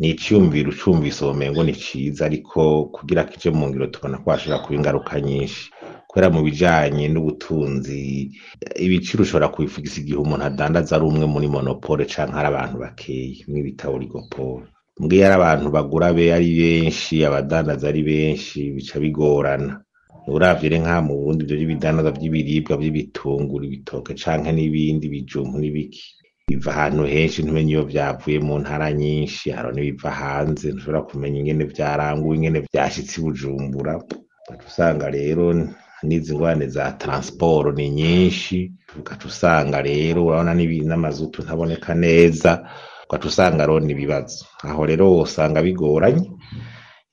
Ni iciyumviro ucumvise womengo ni ciza, ariko kugira kije mu ngiro tubona ko hashobora kuba ingaruka nyinshi. Kubera mu bijanye n'ubutunzi, ibiciro ushobora kubifugisa igihe umuntu adandaza ari umwe muri monopole canke ari abantu bakeyi, bimwe bita oligopole. Muga iyo ari abantu bagura ari benshi, abadandaza ari benshi, bica bigorana. Uravye rero nkaha mu Burundi ivyo vy'ibidandaza vy'ibiribwa vy'ibitunguru, ibitoke canke n'ibindi bijumbu n'ibiki, biva ahantu henshi ntumenye iyo vyavuye mu ntara nyinshi, hariho n'ibiva hanze ntushobora kumenya ingene vyaranguwe, ingene vyashitse i Bujumbura. Ugaca usanga rero n'izi ngorane za transport ni nyinshi, ugaca usanga rero urabona n'amazutu ntaboneka neza, ugaca usanga rero n'ibibazo. Aho rero wosanga bigoranye,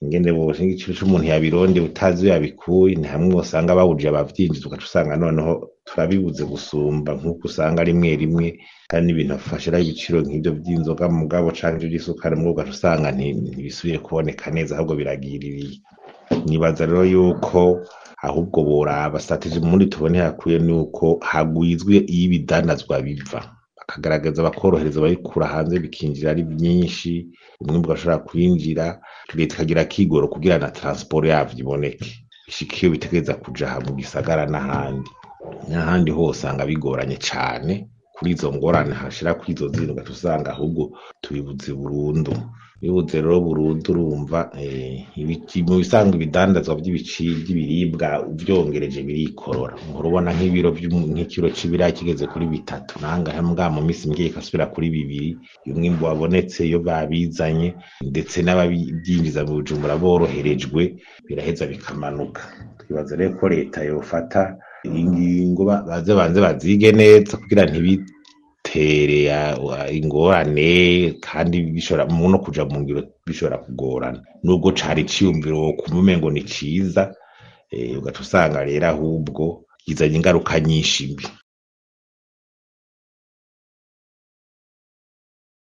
ingene boshinga igiciro c'umuntu yabirondeye utazi iyo yabikuye, ni hamwe wosanga bawuje abavyinjiza, ugaca usanga noneho turabibuze gusumba nk'uko usanga rimwe rimwe hari n'ibintu bafashiraho ibiciro nk'ivyo vy'inzoga mugabo canke ivyo vy'isukari mugabo ugaca usanga ntibisubiye kuboneka neza ahubwo biragiririye. Nibaza rero yuko ahubwo boraba strategy muri tubone hakwiye nuko hagwizwe iyo ibidandazwa biva, bakagaragaza bakorohereza ababikura hanze bikinjira ari vyinshi, umwimbu ugashobora kwinjira, leta ikagira akigoro kugira na transport yavyo iboneke, ishike iyo bitegereza kuja aha mu gisagara n'ahandi. N'ahandi ho usanga bigoranye cane kuri izo ngorane hashira kuri izo zindi ugaca usanga ahubwo tubibuze burundu. Bibuze rero burundu urumva mu bisanzwe ibidandazwa vy'ibiribwa uvyongereje birikorora. Uhora ubona nk'ibiro nk'ikiro c'ibiraya kigeze kuri bitatu nangahe mbwa mu misi mike kigasubira kuri bibiri, iyo umwimbu wabonetse iyo babizanye ndetse n'abavyinjiza mu Bujumbura boroherejwe biraheza bikamanuka. Twibaza rero ko leta yofata ingingo baze banze bazige neza kugira ntibitere ingorane, kandi bishobora no kuja mu ngiro bishobora kugorana. Nubwo cari iciyumviro wokumva umengo ni ciza, ugaca usanga rero ahubwo kizanye ingaruka nyinshi mbi.